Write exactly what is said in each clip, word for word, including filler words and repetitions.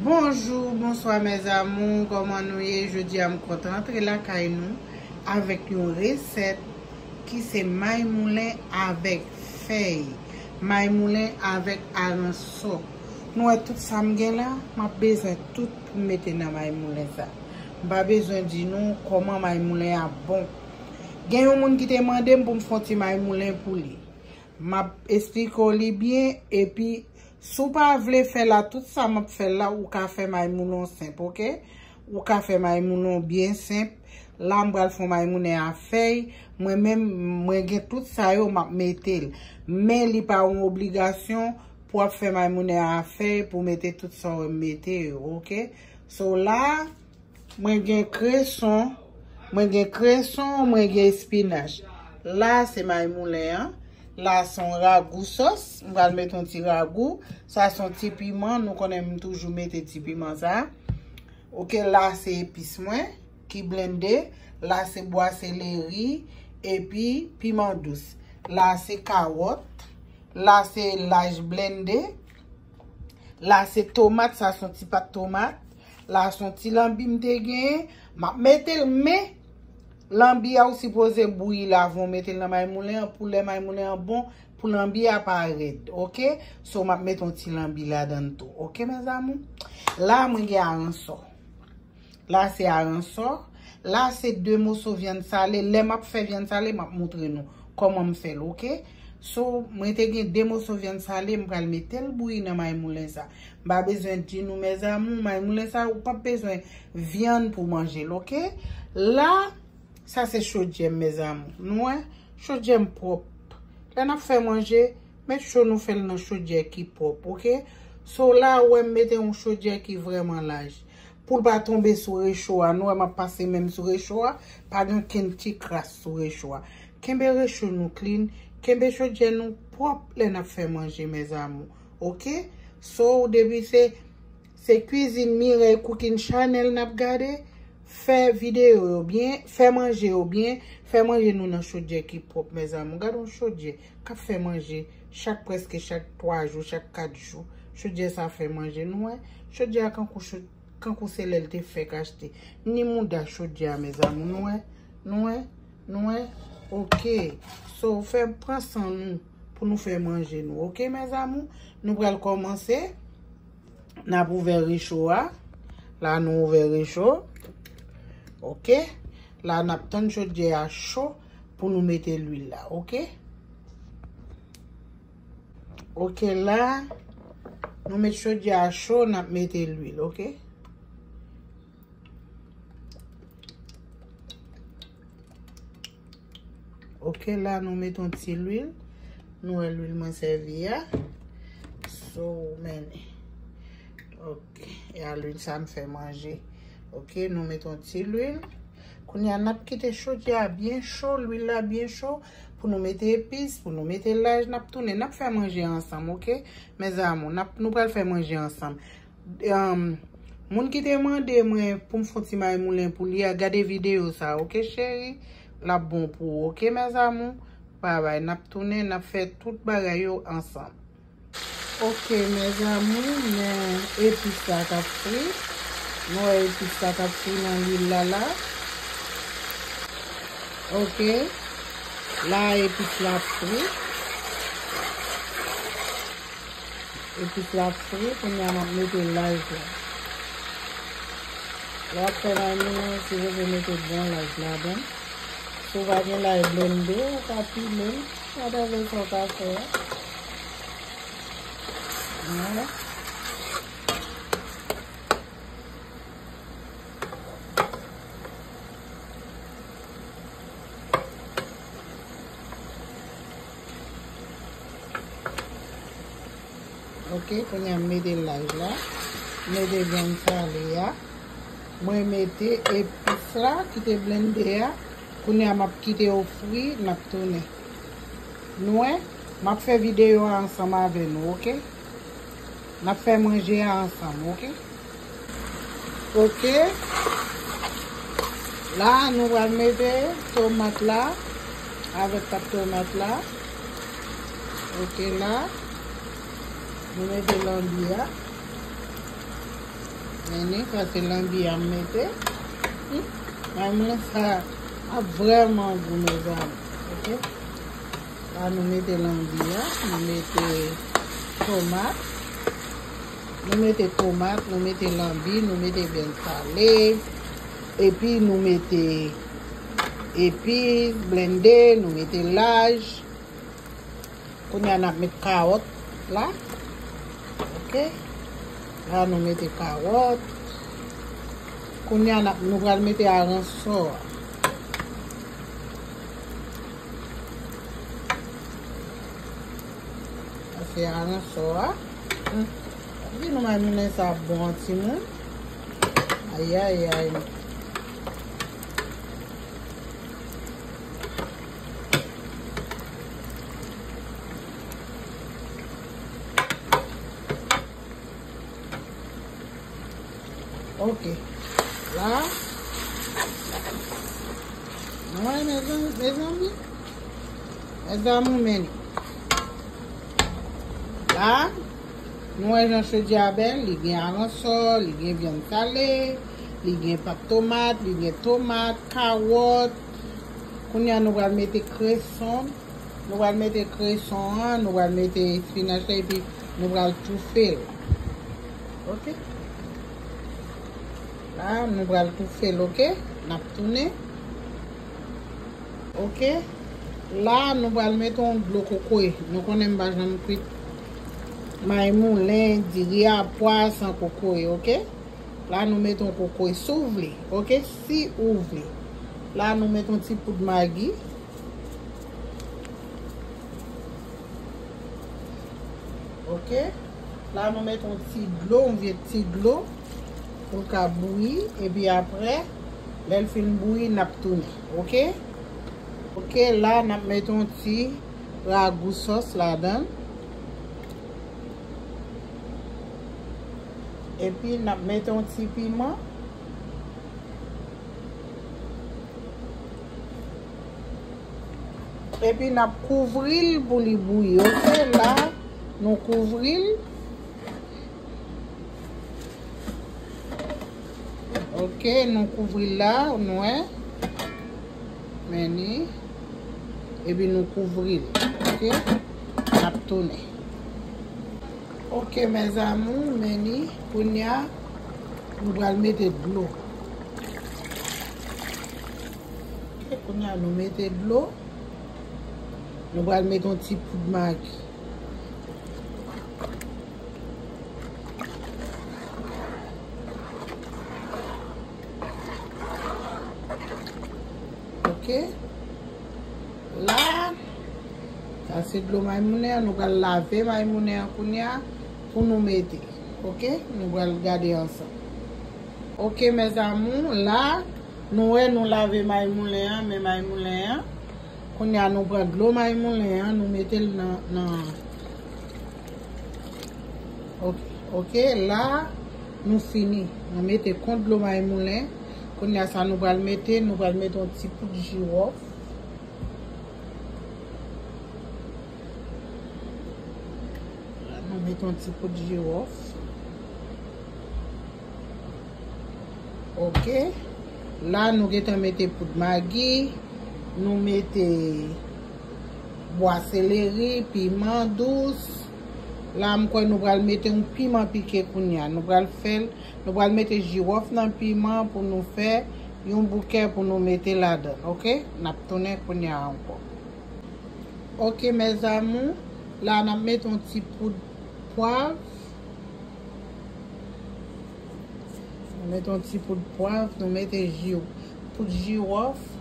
Bonjou, bonswa mes amours, kòman nou ye? Jodi a m kontan antre lakay nou avèk yon resèt ki se may moulen avèk fèy, may moulen avèk aransò. Nou wè tout sa m gen la, m ap bezwen tout pou m mete nan may moulen sa. M pa bezwen di nou kòman may moulen an bon. Gen yon moun ki te mande m pou m fè yon ti may moulen pou li. M ap esplike w li byen, epi si w pa vle fè la, tout sa m ap fè la, ou ka fè may moulen w senp, oke? Ou ka fè may moulen w byen senp. La, m pral fè yon may moulen a fèy. Mwen menm, mwen gen tout sa yo, m ap mete l. Men li pa yon obligasyon pou w ap fè may moulen a fèy, pou w mete tout sa w mete yo, oke? So la, mwen gen kreson, mwen gen kreson, mwen gen espinach. La, se may moulen an. La, se yon ragou sòs. M pral mete yon ti ragou. Sa, se yon ti piman. Nou konnen m toujou mete ti piman sa. Oke, la, se epis mwen ki blende. La, se bwa seleri epi piman dous. La, se kawòt. La, se laj blende. La, se tomat. Sa, se yon ti pat tomat. La, se yon ti lanbi m te genyen. M ap mete l, men lanbi a ou sipoze bouyi l avan w mete l nan may moulen an, pou lè may moulen an bon, pou lanbi a pa rèd, oke? So, m ap mete yon ti lanbi ladan l tou, oke, mes amours? La, mwen gen aransò. La, se aransò. La, se de moso vyann sale. Lè m ap fè vyann sale, m ap montre nou kòman m fè l, oke? So, mwen te gen de moso vyann sale, m pral mete l bouyi nan may moulen sa. M pa bezwen di nou, mes amours, may moulen sa, ou p ap bezwen vyann pou manje l, oke? La, sa se chodyè m, mes amours. Nou wè, chodyè m pwòp. Lè n ap fè manje, men cho nou fè l nan chodyè ki pwòp, oke? So la, ou wè m mete yon chodyè ki vrèman laj. Pou l pa tonbe sou recho a, nou wè m ap pase men m sou recho a, pa gen okenn ti kras sou recho a. Kenbe recho nou clean, kenbe chodyè nou pwòp lè n ap fè manje, mes amours. Oke? So, depi se, se Cuisine Mireille Cooking Channel n ap gade, fè videyo yo byen, fè manje yo byen, fè manje nou nan chodyè ki pwòp, mes amours. Gade yon chodyè k ap fè manje chak, prèske chak twa jou, chak kat jou. Chodyè sa fè manje, nou wè. Chodyè a kankou cho-, kankou se lè l te fèk achte. Ni mouda chodyè a, mes amours, nou wè. Nou wè, nou wè. Oke. So, fè pran san nou pou nou fè manje nou. Oke, mes amours? Nou pral kòmanse. N ap ouvè recho a. La, nou ouvè recho. Oke. La, n ap tann chodyè a cho pou nou mete lwil la. Oke? Oke, la, nou met chodyè a cho, n ap mete lwil, oke? Oke, la, nou met yon ti lwil. Nou wè lwil mwen sèvi a. So many. Oke, e a lwil sa m fè manje. Oke, nou met yon ti lwil. Kounye a, n ap kite chodyè a byen cho, lwil la byen cho, pou nou mete epis, pou nou mete laj, n ap tounen, n ap fè manje ansanm, oke? Mes amours, n ap, nou pral fè manje ansanm. Em, moun ki te mande mwen pou m fè yon ti may moulen pou li a, gade videyo sa, oke, cheri? L ap bon pou ou, oke, mes amours? Babay, n ap tounen, n ap fè tout bagay yo ansanm. Oke, mes amours, men epis la k ap fri. Nou wè epis la k ap fri nan lwil la, la. Oke. La, epis la ap fri. Epis la ap fri, kounye a m ap mete laj la. Lè w ap fè may moulen, ou sipoze mete bon laj ladan. Si w pa gen laj blende, ou ka pile l. Whatever sa w ka fè a. Vwala. Oke, kounye a m mete laj la. M mete vyann sale a. Mwen mete epis la ki te blende a. Kounye a m ap kite yo fri, n ap tounen. Nou wè, m ap fè videyo a ansanm avè nou, oke? N ap fè manje a ansanm, oke? Oke. La, nou pral mete tomat la avèk pat tomat la. Oke, la. Nou mete lanbi a. Men ni, sa se lanbi a m mete. Hmm, mayi moulen sa ap vrèman gou, mezanmi. Oke? La, nou mete lanbi a, nou mete tomat. Nou mete tomat, nou mete lanbi, nou mete byen sale. Epi nou mete epis, blende, nou mete laj. Kounye a n ap met kawòt la. Oke. La nou mete kawòt. Kounye a n ap, nou pral mete aransò a. Sa se aransò a. Hmm. Di nou mayi moulen sa ap bon an timoun. Ayayay. Ok. La. Nou wè, mezanmi, mezanmi. Mezanmi, men. La. Nou wè jan chodi a bèl, li gen aransò, li gen vyann sale, li gen pat tomat, li gen tomat, kawòt. Kounye a nou pral mete kreson, nou pral mete kreson an, nou pral mete espinach la, epi nou pral toufe l. Ok? La, nou pral toufe l, ok? N ap tounen. Ok. La, nou pral mete yon dlo kokoye. Nou konnen m pa janm kwit mayi moulen, diri a pwa san kokoye, ok? La, nou mete yon kokoye, si w vle, ok? Si ou vle. La, nou mete yon ti poud magi. Ok. La, nou mete yon ti dlo, yon vye ti dlo. Pou l ka bouyi, epi apre, lè l fin bouyi, n ap tounen, ok? Ok, la, n ap mete yon ti ragou sòs ladan l. Epi, n ap mete yon ti piman. Epi, n ap kouvri l pou li bouyi, ok? La, nou kouvri l. Ok, nou kouvri l la, nou wè. Men ni. Epi nou kouvri l. Ok? N ap tounen. Ok, mes amours, men ni. Kounye a, nou pral mete dlo. Ok, kounye a, nou mete dlo. Nou pral mete yon ti poud magi. Ok. La, sa se dlo mayi moulen an. Nou pral lave mayi moulen an kounye a pou nou mete. Ok, nou pral gade ansanm. Ok, mes amours, la, nou wè nou lave mayi moulen an, men mayi moulen an. Kounye a nou pran dlo mayi moulen an, nou mete l nan, nan. Ok, ok, la nou fini. Nou mete kont dlo mayi moulen. Kounye a sa nou pral mete, nou pral mete yon ti poud jiwòf. Nou mete yon ti poud jiwòf. Ok. La, nou gentan mete poud magi. Nou mete bwa seleri, piman dous. La, m kwè nou pral mete yon piman pike kounye a. Nou pral fè l, nou pral mete jiwòf nan piman pou nou fè yon bouke pou nou mete ladan l. Ok? N ap tounen kounye a ankò. Ok, mes amours. La, n ap mete yon ti poud pwav. Nou mete yon ti poud pwav, nou mete ji, poud jiwòf.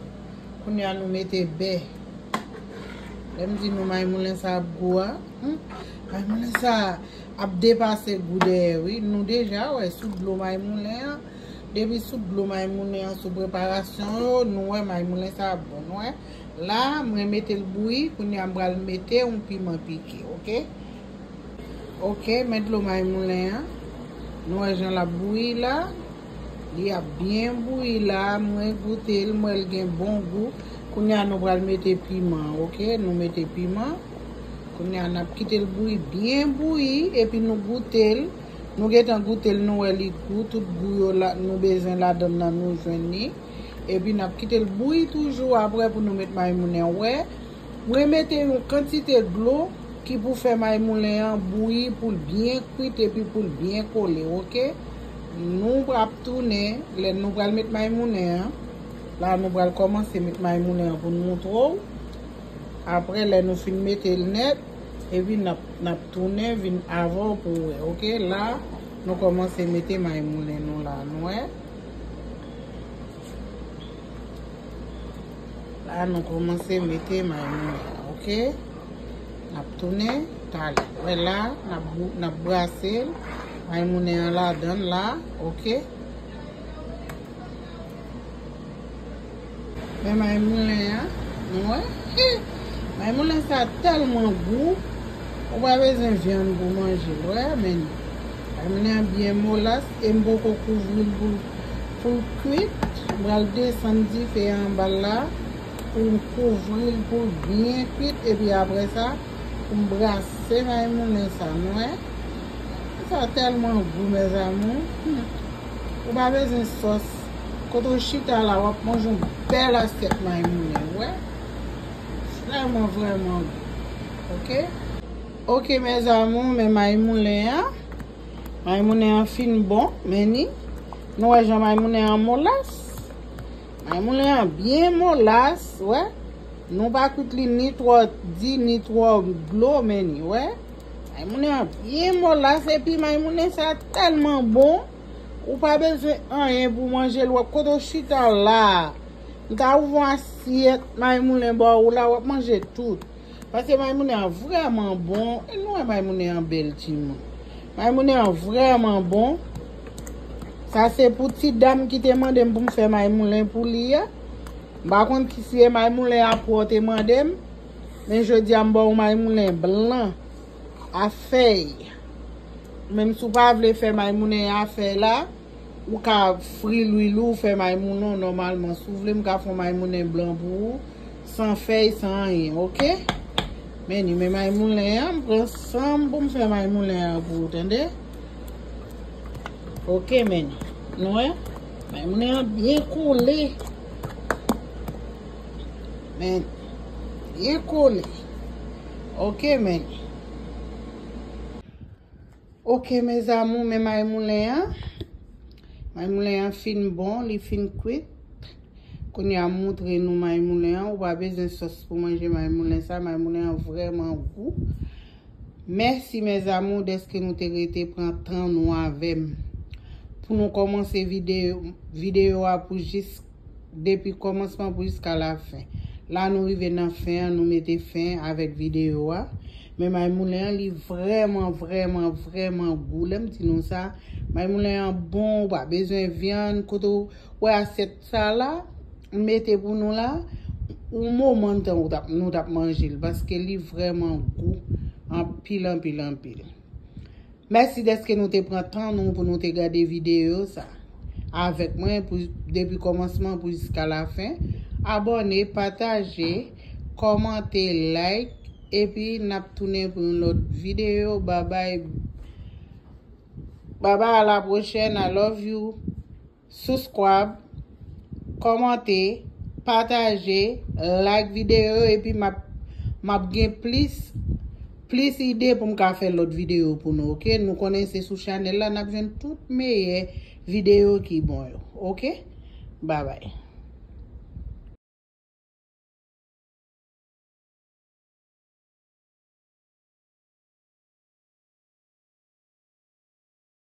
Kounye a, nou mete bè. Lè m di nou mayi moulen sa ap gou a, hmm, mayi moulen sa ap depase gou dèyè, wi. Nou deja wè sou dlo mayi moulen an. Depi sou dlo mayi moulen an, sou preparasyon yo, nou wè mayi moulen sa ap bon, nou wè. La, mwen mete l bouyi, kounye a m pral mete yon piman pike, ok? Ok, men dlo mayi moulen an. Nou wè jan l ap bouyi la. Li ap byen bouyi la, mwen goute l, mwen l gen bon gou. Kounye a nou pral mete piman, ok? Nou mete piman. Kounye a n ap kite l bouyi, byen bouyi, epi nou goute l. Nou gentan goute l, nou wè li gou, tout gou yo la, nou bezwen ladann nan, nou jwenn li. Epi n ap kite l bouyi toujou apre pou nou met maymoulen. Wè, mwen mete yon kantite dlo ki pou fè maymoulen an bouyi, pou l byen kwit epi pou l byen kole, oke? Nou ap tounen, lè nou pral met maymoulen an, la nou pral kòmanse met maymoulen an pou n montre w. Apre, lè nou fin mete l nèt, epi n ap, n ap tounen vin avè w pou w wè, oke? La, nou kòmanse mete maymoulen nou la, nou wè. La, nou kòmanse mete maymoulen, oke? N ap tounen talè. Wè la, n ap bou-, n ap brase l. Maymoulen an ladann la, oke? Men maymoulen an, nou wè? He! Maymoulen sa tèlman gou, ou pa bezwen vyann pou manje l, wè, men maymoulen an byen molas, e m poko kouvri l pou, pou l kwit. M pral desann dife a anba l la, pou m kouvri l, pou l byen kwit, epi apre sa, pou m brase maymoulen sa, nou wè? Sa tèlman gou, mes amours. Hmm. Ou pa bezwen sòs. Kote w chita la, w ap manje yon bèl asyèt maymoulen, ou wè? Vrèman, vrèman gou. Oke? Oke, mes amours, men maymoulen an. Maymoulen an fin bon, men ni. Nou wè jan maymoulen an molas? Maymoulen an byen molas, wè. Nou pa kwit li ni twò di, ni twò dlo, men ni, wè. Maymoulen an byen molas, epi maymoulen sa tèlman bon, ou pa bezwen anyen pou manje l. Wè kote w chita la. M ta ouvri yon asyèt maymoulen ba w la, w ap manje tout. Paske maymoulen an vrèman bon. E nou wè maymoulen an bèl, timoun. Maymoulen an vrèman bon. Sa se pou ti dam ki te mande m pou m fè maymoulen pou li a. M pa konn ki si e maymoulen a pou w te mande m. Men jodi a m ba w maymoulen blan a fèy. Menm si w pa vle fè maymoulen a fèy la, ou ka fri lwil ou, fè maymoulen w nòmalman. Si w vle, m ka fè yon maymoulen blan pou ou, san fèy, san anyen, oke? Men ni, men maymoulen an, m pran san m pou m fè maymoulen an pou ou, tande? Oke, men ni. Nou wè? Maymoulen an byen kole. Men, byen kole. Oke, men ni. Oke, mes amours, men maymoulen an. Maymoulen an fin bon, li fin kwit. Kounye a, m montre nou maymoulen an. Ou pa bezwen sòs pou manje maymoulen sa. Maymoulen an vrèman gou. Mèsi, mes amours, dèske nou te rete pran tan nou avè m. Pou nou kòmanse videyo, videyo a pou jis depi kòmansman pou jiska lafen. La nou rive nan fen an, nou mete fen avèk videyo a. Men maymoulen an, li vrèman, vrèman, vrèman gou. Lè m di nou sa, maymoulen an bon, ou pa bezwen vyann. Kote w wè asyèt sa la, m mete pou nou la, yon moman tan ou t ap, nou t ap manje l, paske li vrèman gou anpil, anpil, anpil. Mèsi dèske nou te pran tan nou pou nou te gade videyo sa avèk mwen pou, depi kòmansman pou jiska lafen. Abòne, pataje, kòmante, like, epi n ap tounen pou yon lòt videyo. Babay. Babay, a la pwochèn. I love you. Subscribe, kòmante, pataje, like videyo, epi m ap, m ap gen plis, plis ide pou m ka fè lòt videyo pou nou, oke? Nou konnen se sou chanèl la n ap jwenn tout meyè videyo ki bon yo, oke? Babay.